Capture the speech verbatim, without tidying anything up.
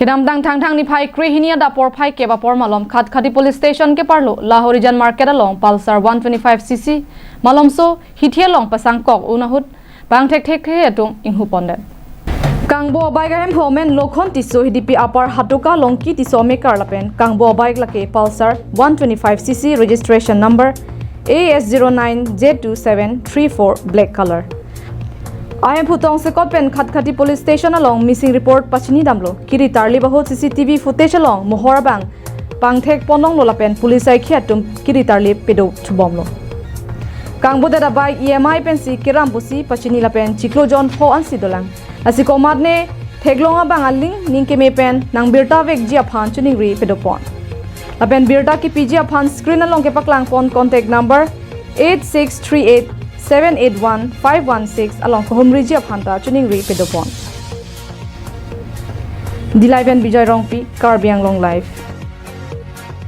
Kedamtang Thangthang niphai krehini adap porphai kep apor malom Khatkhati Police Station keparlo Lahorijan Market along Pulsar one twenty-five C C malomso hithi along pasangkok un ahut bang thekthekthe atum inghu pondet. Kangbo bike ahemphu amen Lokhon Tisso, Hidipi Upper Hatoka Longki Tisso amekar lapen kangbo bike lake Pulsar one twenty-five C C, registration number A S zero nine Z two seven three four, black color. Ahemphu tongsekot pen Khatkhati Police Station along missing report pachini damlo. Kiri tarlip ahut C C T V footage along mohor abang pangthek ponlonglo lapen police aikhi atum kiri tarlip pedo thubomlo. Kangbodet abike E M I pensi keram pusi pachini lapen chiklo jon pho ansi dolang. Lasi komatne theklong abang aling ning keme pen nang birta vekji aphan chiningri pedopon. Lapen birta kepiji aphan screen along kepaklangpon contact number eight six three eight seven eight one five one six along kohumriji aphan ta chiningri pedopon. Dillai pen Bijoy Rongpi, Karbi Anglong Live.